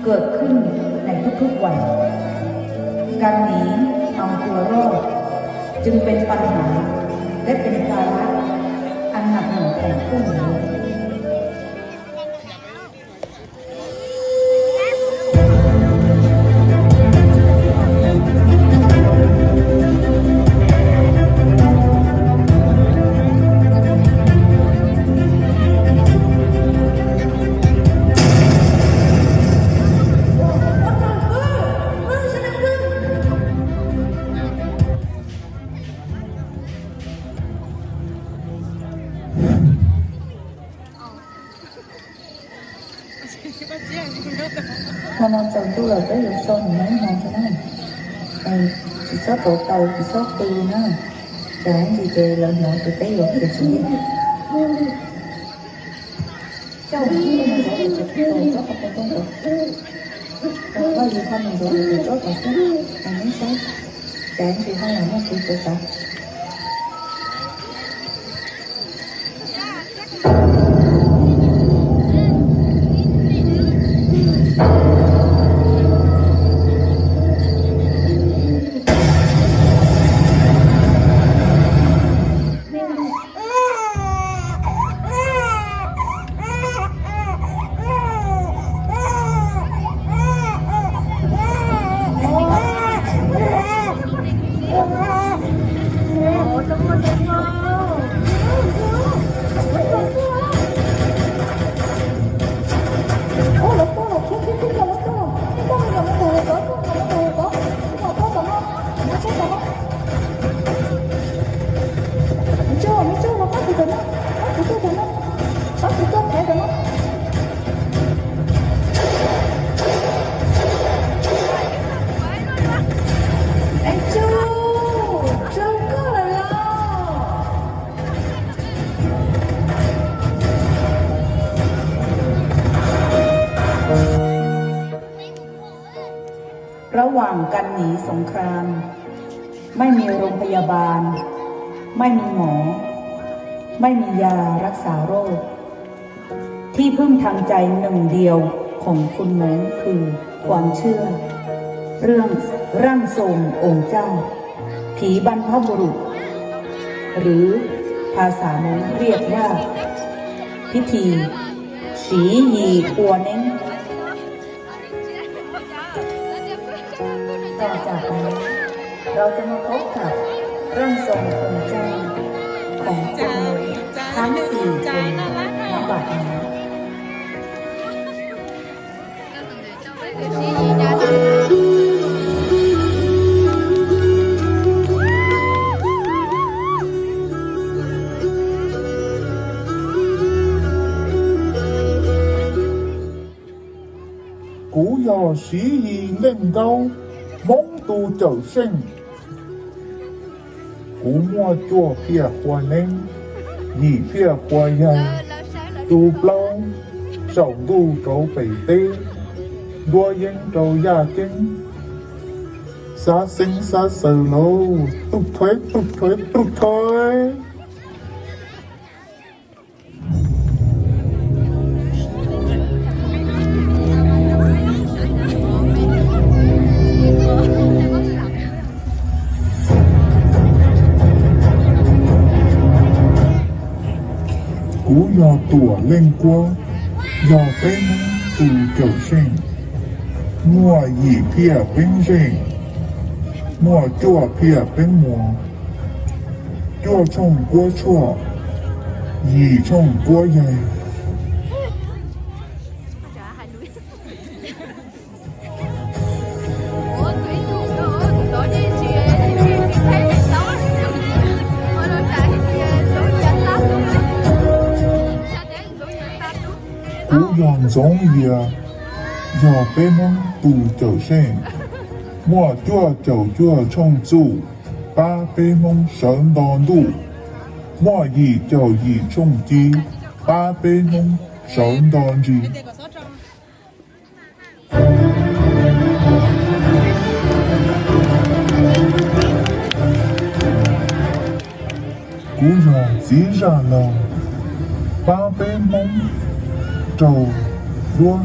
เกิดขึ้นในทุกๆวัน การหนีเอาตัวรอดจึงเป็นปัญหาและเป็นภาระอันหนักหน่วงของผู้หนี Hmo no tsaus ntuj lawm, peb yuav so mus nyob hmo tso na. Tsis txhob tau taws, tsis txhob qw na. Tsam ntsis ces lawv hnov ces peb yuav khiav tsis yeej. Coj mus txog mus zov tus tsov, txhob qhov rooj ntawd. Koj yug koj mus zov tus tsov tom xwb, es neb saib, tsam ntsis ho yog muaj kev txawv txav.ระหว่างการหนีสงคราม ไม่มีโรงพยาบาล ไม่มีหมอ ไม่มียารักษาโรค ที่พึ่งทางใจหนึ่งเดียวของคุณม้งคือความเชื่อ เรื่องร่างทรงองค์เจ้า ผีบรรพบุรุษ หรือภาษาม้งเรียกว่าพิธี Siv Yis Kua Neeb. ต่อจากนี้ เราจะมาพบกับร่างทรงองค์เจ้าของพวกมนุษย์ทั้งสี่คนณบัดนี้ Kuv yog Siv Yis Leej Nkaub, Hmoob tus cawm seej. Kuv muaj cuaj phiaj qhua neeb, yim phiaj qhua yaig, tu plaub saum ntuj rauv pem teb, ntuab yeeb rau yaj ceeb, xav xeeb xav xaws lauj, tuj thuaib tuj thuaib tuj thuaib. Kuv yog Tuam Leej Kuab, yog peb Hmoob tus cawm seej, muaj yim phiaj peeb zeej, muaj cuaj phiaj peeb muas, cuaj tshooj kuab tshuaj, yim tshooj kuab yaig. Kuv yog Ntxoov Yias, yog peb Hmoob tus cawm seej, muaj cuaj caum cuaj tshooj txuj pab peb Hmoob sawv nto ntuj, muaj yim caum yim tshooj ci pab peb Hmoob sawv nto ntsis. Kuv yog txiv zaj laug, pab peb Hmoob raug duab